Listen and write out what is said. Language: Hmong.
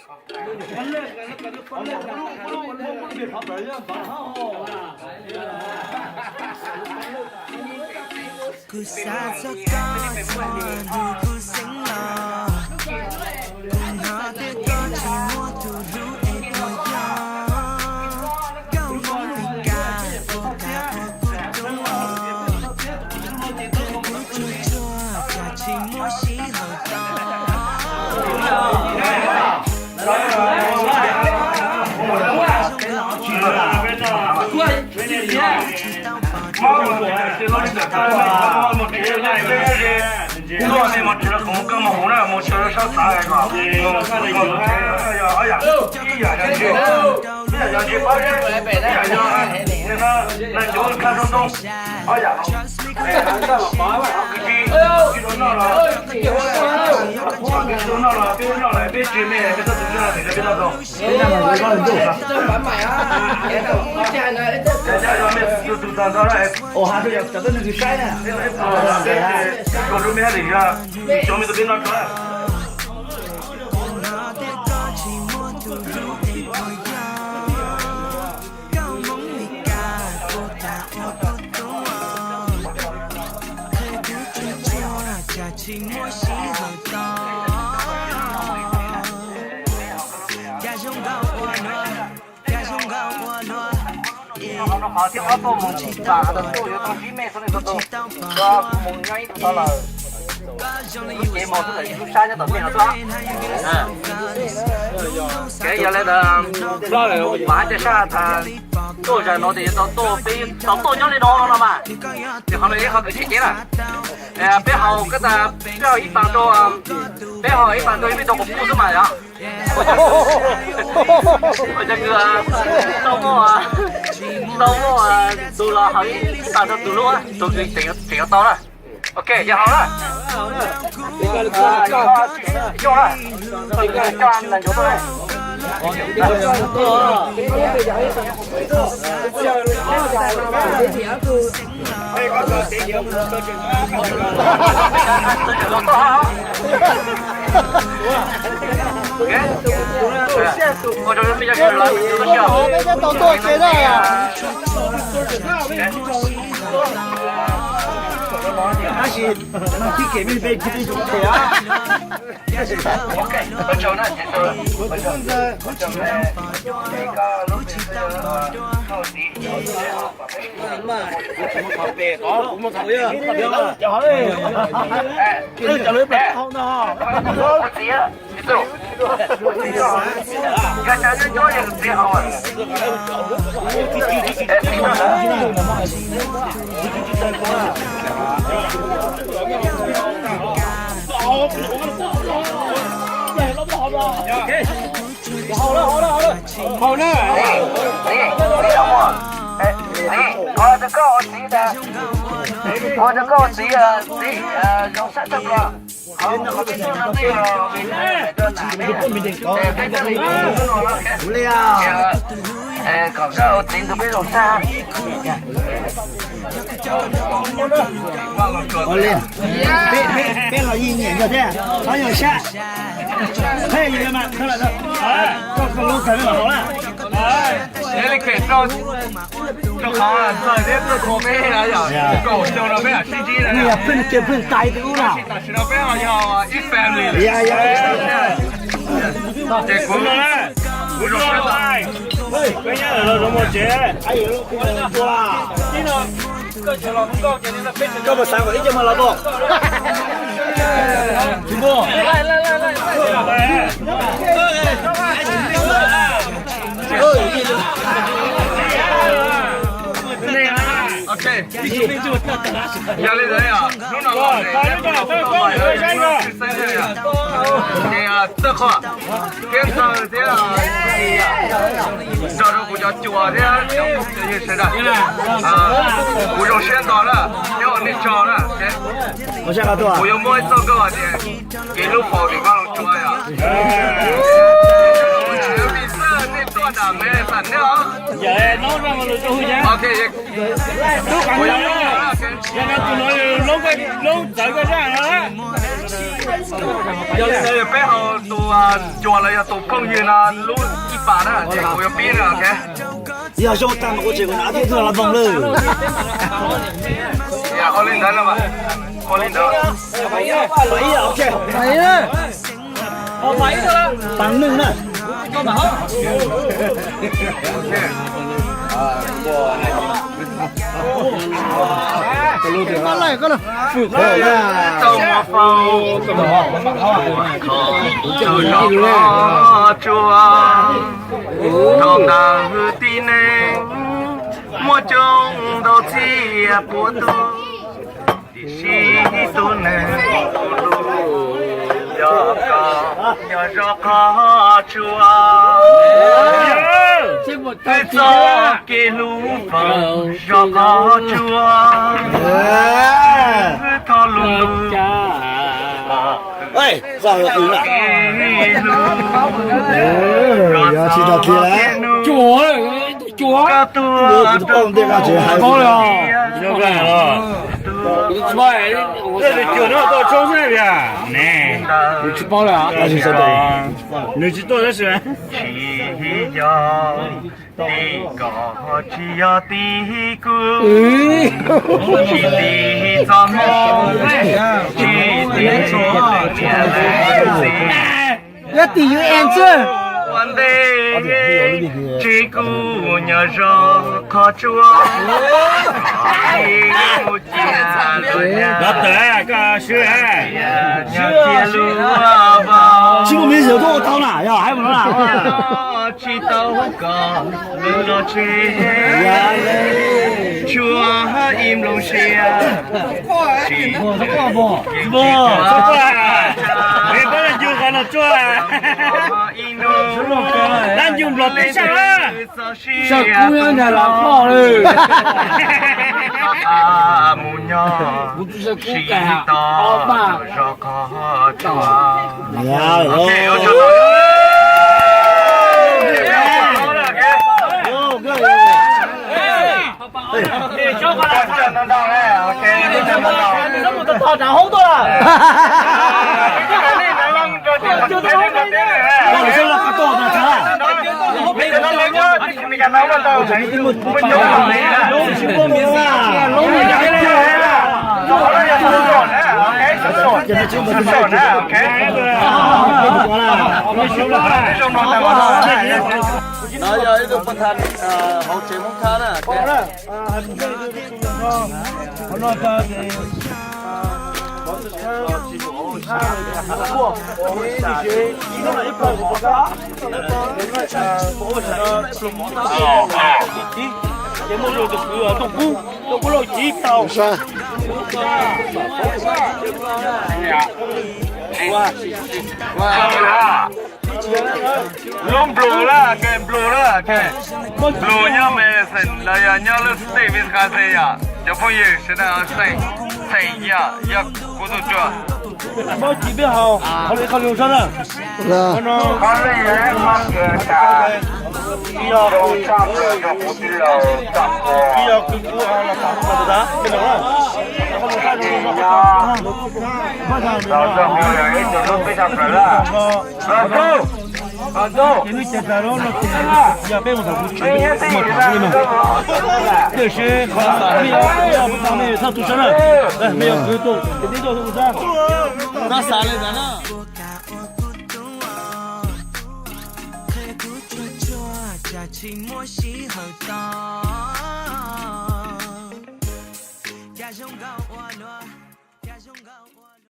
Kuv xav txog koj txhua lub kub xeeb los, kuv hnov tias koj tsis muaj tus hlub es puas yog koj Hmoob Mes Kas puas kam ua kuv tub os. Qhov kuv tsuag tsuag cas tsis muaj sij hawm tos. Mus tsev los koom koj mus hauv na, mus tsev sab xav os. Ib yam yog ntsis pab, ib yam yog ntsis pab, ib yam yog na, na cov khaj zoo ntoo, ob yam no. Kwv tij, kwv tij noj los, kwv tij noj los peb noj lawm peb tsis me peb txoj tus noj peb noj tau. Tus tag nrho na, ua has rau yog cov tuaj nug kws saib na. Ua rau me haj lwm yog cov me tus peb noj tso na. Koj Hmoob Mes Kas puas kam ua kuv tub os. Qhov kuv tsuag tsuag cas tsis muaj sij hawm tos. Cas zoo nkauj ua luaj, cas zoo nkauj ua luaj. Qhov thib ob tuaj mus tsis tas, tuaj yuav tau ntsib me xwb, kuv mus nyob ib tug tau lawm. Lub cev mus xwb, lub sab nyob tom tej no tuaj. Kev yog li ntawd, vam hab caj sab has tas tuaj zaum no ces yuav tau tuaj, peb tau tuaj nyob li no no mas. Ces qhov no yog ib qho kws tseem ceeb na. Peb haus, peb haus ib paus rau, peb haus ib paus rau ib tug quas puj xwb mas yog. Ua cas kws tau muaj, tau muaj tus los haus ib paus rau tus lub, tus kws tseem yuav tau na. Ok, yog haus na. Coj na, coj na. Tab sis no tib kev me peb tsis peb zoo pem. Haus na. Ua rau koj ua txiv, ua rau koj ua txiv, txiv zoo sab tag nrho. Ua li, peb los yig nyiam yog thiab, qhov yog sab. Qheb yog mas, koj lub kawg los haus na. Rau qhov txawg thiab tuaj thov peb yom, kaum xyoo no peb lam sib ntsib na. Pheej tais tus ub na. Tam sim no peb ho yog ib family lawm. Ces kuv, kuv zoo siab tos. Peb nyob lawm los zoo mus tsev. Koj puas xav kom ib co mas los tau? Tsis muaj. Ok. Yog li ntawd yog hnub no ces txawj qhov thiab txawj thiab nrog rau kuv cov cuas thiab cov phooj ywg sawv daws. Kuv zoo siab ntau na, nyob ua nej tsaug na. Kuv yuav muab ib txoj nkauj hais tias kev hlub faus tim vaj loog tsua yom. Vim xwb nej tuaj nram Melbourne ne os. Ok, kuv yuav muab Yog no tus no loob txawv koj zaj no. Yog li ntawd peb haus tus cuag los yog tus phooj ywg no lub ib pas na, ces kuv yuav pib na, ok. Yog zoo tag mas kuv tseem kuv nab tib tug los voos lawm. Ua li ntawd, ua li ntawd. Pas neej na. Tau muaj faus, tau zov qhov tsua, thaum ntawd tib neeg muaj coob ntau txhiab puav tus, tiam sis tus neeg kuv hlub yog koj, yog zov qhov tsua. Wb txoj kev hlub faus zov qhov tsua, wb thov lub lub. Ej, txog lub kev hlub, koj txoj kev hlub, koj tuaj rau kuv. Nws tsis tuaj tab sis tsis yog tib koj, tsis yog tib kuv, tsis tib txoj hmoo, tsis tib txoj niam leej txiv. Yog tim U N xwb. Ua ntej tsis kuj nyob zov qhov tsua, tsis kuj cia los yog, koj swb, nyob cia lub vauv. Tsis muaj me ntsis tuaj ua tau na, yog hais mus no na. Tsis tau koj lub los tseg, tshuav ib nplooj sia. Tsis muaj, tsis muaj, tsis muaj. Dab Ncuj Nplog tib sab. Sab kub nyob ntawm lawv qhov lawm. Mus nyob, kuv tsis sab kub sis kav tos ob pab zov qhov tsua. No yog ib tug pov thawj hauv tsev Hmoob Thab na. Lub nplua lawm, nplua lawm, nplua nyob me xeem los yog nyob lub state Wisconsin yom, cov phooj ywg sawv daws xeem, xeem yog, yog kuv tus tsuag. Tiam sis qhov mej yog tub sab na, mej yog kwv tuaj, kwv tij tuaj tub sab. Koj xav li ntawd na. Qhia kuv tsuag tsuag, cas tsis muaj sij hawm tos. Cas zoo nkauj ua luaj, cas zoo nkauj ua